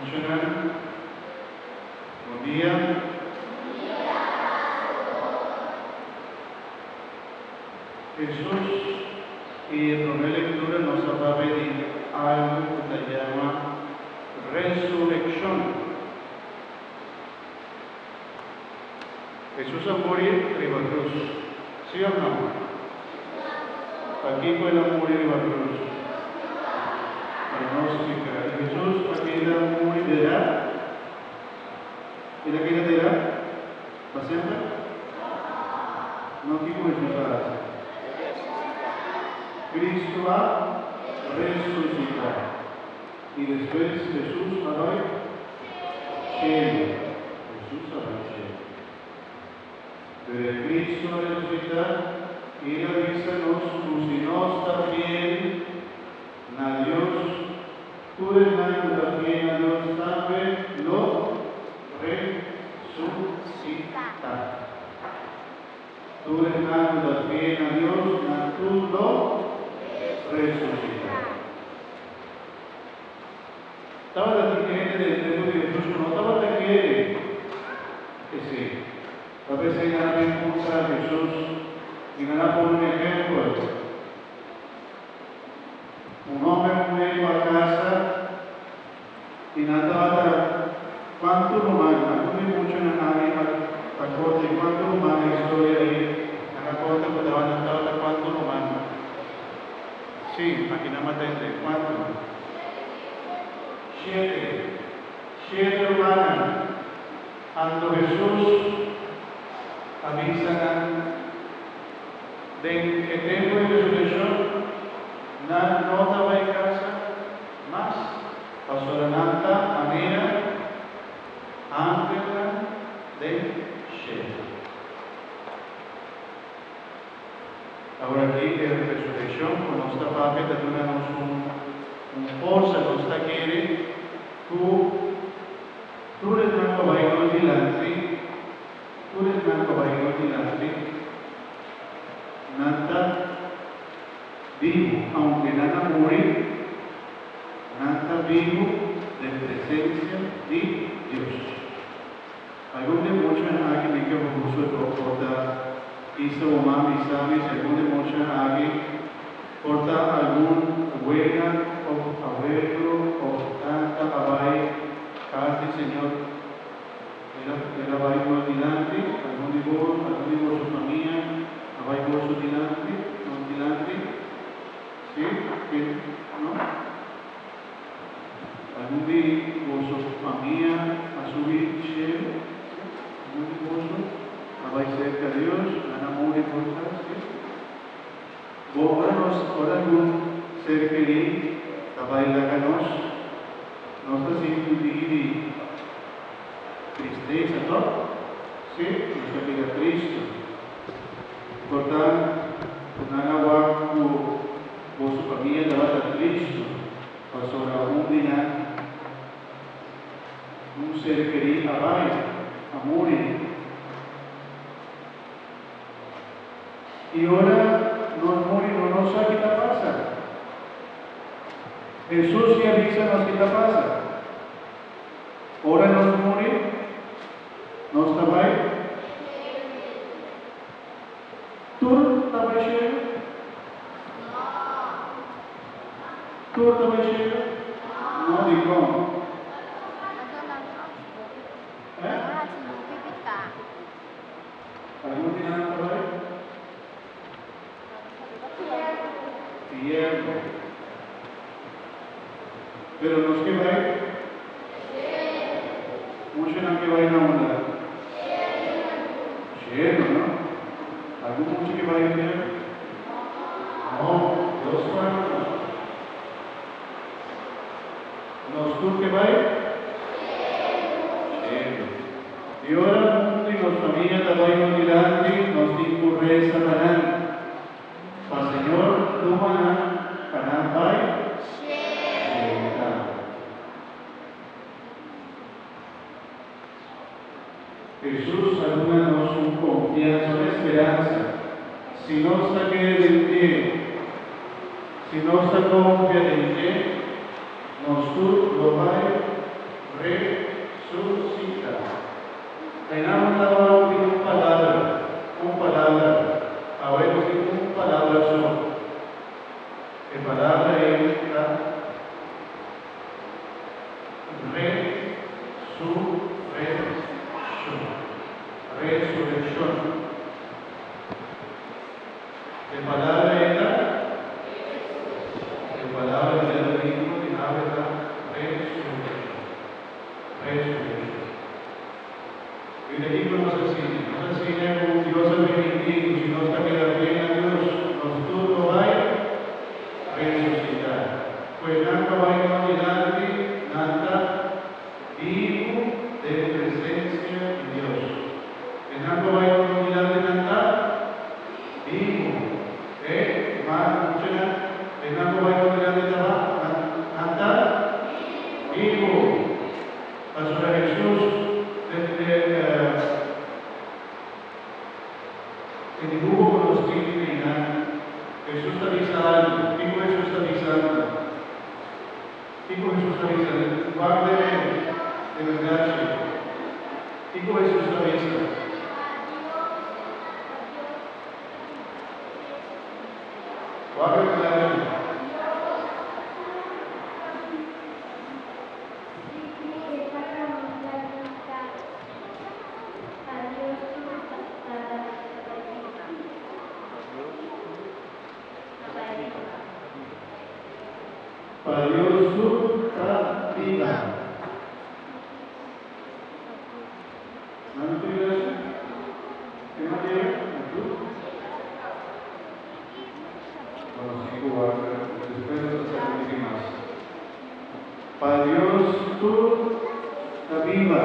Muchanan, bon dia. Hesus i e promé lektura nos a papia di algu ku ta yama resurekshon. Hesus a muri riba krus, sí òf nò? Pakiko el a muri riba krus? Pa nos piká. I Hesus a keda muri derá? El a keda derá pa semper? No, kiko Hesus a hasi? Kristu a resusitá. I despues Hesus a bai shelu. Hesus a bai shelu. Pero e Cristo a resucitá i el a bisa nos cu si nos ta fiel na Dios, tur esnan cu ta fiel na Dios tambe lo resucitá. Tur esnan cu ta fiel na Dios, nan tur lo resucitá. Tabata tin hende den e tempu di Hesus ku no tabata kere esei. Ta p'esei nan a bin puntra Hesus i nan a pone un ehèmpel. Un hòmber muhé ku a kasa i nan tabata kuantu ruman, algun di muchanan aki ta konta i kuantu ruman e historia ei nan a konta ku nan tabata kuantu ruman. Sí, aki nan a tende. Kuantu? Shete. Shete rumannan. Anto Hesus a bisa nan, Den e tempu di resurekshon, nan no ta bai kasa mas, pasobra nan ta manera angelnan den shelu. Awor aki e resurekshon ku nos ta papia ta duna nos un un forsa, nos ta kere ku tur esnan ku a bai nos dilanti, tur esnan ku a bai nos dilanti, nan ta bibu, aunke nan a muri, nan ta bibu den presensia di Dios. Algun di muchanan aki mi ke boso por por ta bisa bo mami sa mi si algun di muchanan aki por ta algun wela of awelo of tanta a bai kas di Señor el a el a bai nos dilanti algun di bo algun di boso famia a bai boso dilanti nos dilanti si ke no. Algun di boso famia a subi shelu? Sí. Algun di boso a bai serka Dios? Nan a muri por ta? Sí. Bo, ora nos, ora algun ser kerí ta bai laga nos, nos ta sinti un tiki di tristesa, tòg? Sí, nos ta keda tristu. Por ta ku nan a wak ku boso famia tabata tristu pasobra un di nan, un ser kerí a bai, a muri. I ora nos muri no nos sa ki ta pasa. Hesus si a bisa nos ki ta pasa. Ora nos muri, nos ta bai. Tur ta bai shelu? Tur ta bai shelu? No, dikon? Eh? Algun di nan ta bai fièrnu. Pero nos ke bai? Muchanan ke bai na unda? Shelu, no? Algun mucha ke bai fièrnu? No, Dios guarda nos. Nos tur ke bai? Shelu. I ora un di nos famia ta bai nos dilanti, nos tin ku resa pa nan, pa Señor tuma nan pa nan bai shelu tambe. Hesus a duna nos un konfiansa, un esperansa. Si nos ta kere den dje, si nos ta konfia den dje, nos tur lo bai. Resusitá. Einan tabata un palabra, un palabra. Awor nos tin un palabra so. E palabra ta resurekshon. Resurekshon. E palabra ta e palabra di djadumingu di awe ta resurekshon. Resurekshon. I di kiko nos a siña? Nos a siña ku Dios a permití ku si nos ta keda fiel na Dios, nos tur lo bai resusitá. Ku esnan ku a bai nos dilanti, nan ta bibu den presensia di Dios. Esnan ku a bai nos dilanti, nan ta bibu. E mas muchanan, esnan ku a bai nos dilanti ta nan ta bibu. Pasobra Hesus den e dibuho ku nos tin einan, Hesus ta bisa algu. Kiko Hesus ta bisando? Kiko Hesus ta bisa? Wak den e bèrdachi. Kiko Hesus ta bisa? Wak e bèrdachi. Pa Dios tur ta biba. Nan tur iglesia? E manera nan tur? Bueno, si ku wak despues nos ta sali un tiki mas. Pa Dios tur ta biba,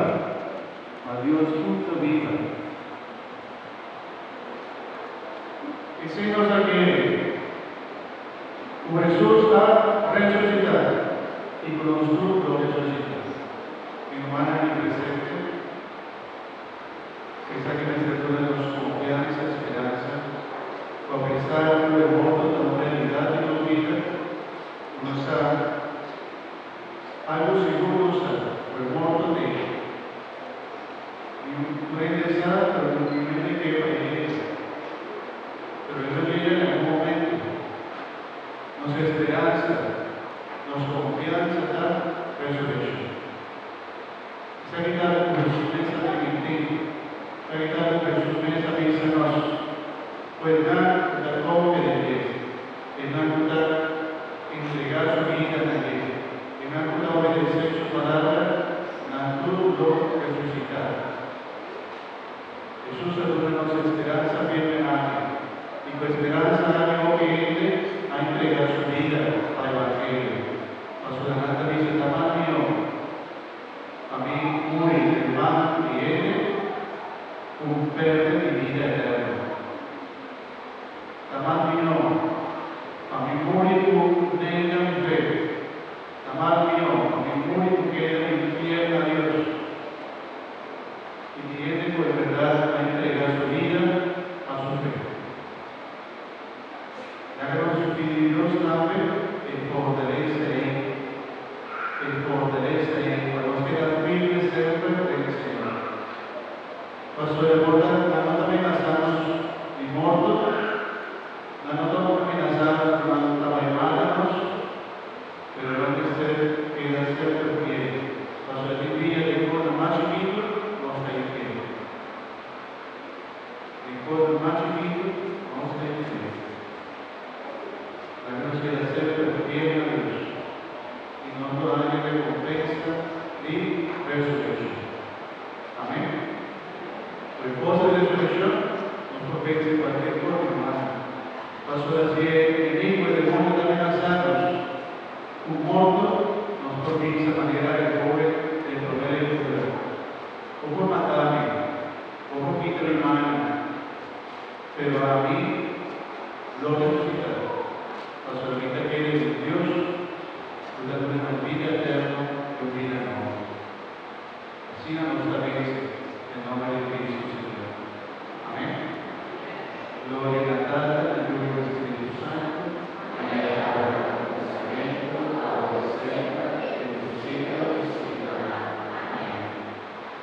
pa Dios tur ta biba. Esei nos a kere, ku Hesus a resusitá i ku nos tur lo resusitá. Mi rumannan aki presente, esaki mester duna nos konfiansa, speransa, ku apesar ku e morto ta un realidat den nos bida, Nos sa algu sigur nos sa ku e morto t'ei. Niun hende sa pero niun hende ke pa e yega. Pero e lo yega na algun momento. Nos esperansa, nos konfiansa ta resurekshon. Esaki ta ku Hesus mes a primintí. Esaki ta ku Hesus mes a bisa nos, ku esnan ku ta konfia den dje. Esnan ku ta entregá su bida na dje, esnan ku ta obedesé su palabra, nan tur lo resusitá. Hesus a duna nos e speransa firme aki, i ku e speransa aki hopi hende a entregá su bida pa evangelio, pasobra nan ta bisa ta mas mihó pa mi muri den man di hende ku pèrdè mi bida eterno. Ta mas mihó pa mi muri ku nenga mi fe. Ta mas mihó pa mi muri ku keda infiel na Dios. I tin hende ku en bèrdat a entregá su bida pa su fe. Laga nos pidi Dios tambe e fortalesa ei, e fortalesa ei pa nos keda firme semper den e Señor. Pasobra e por ta nan no ta menasá nos di morto, nan no ta menasá nos ku nan ta bai mata nos, pero nos mester keda semper fiel, pasobra tin dia den kosnan mas chikitu nos ta infiel. Den kosnan mas chikitu nos ta infiel. Laga nos keda semper fiel na Dios, i nos lo haña rekompensa di resurekshon. Amén. Ku e forsa di resurekshon, nos por vense kualkier kos di mal. Pasobra si e enemigu, e demonio, ta menasá nos ku morto, nos por bisa manera e hoben den promé lektura, Bo por mata mi, bo por kita mi mano, pero ami lo resusitá, pasobra mi ta kere den Dios ku ta duna nos bida eterno i un bida nobo. Asina nos ta vense den nomber di Cristo Señor. Amen. Gloria.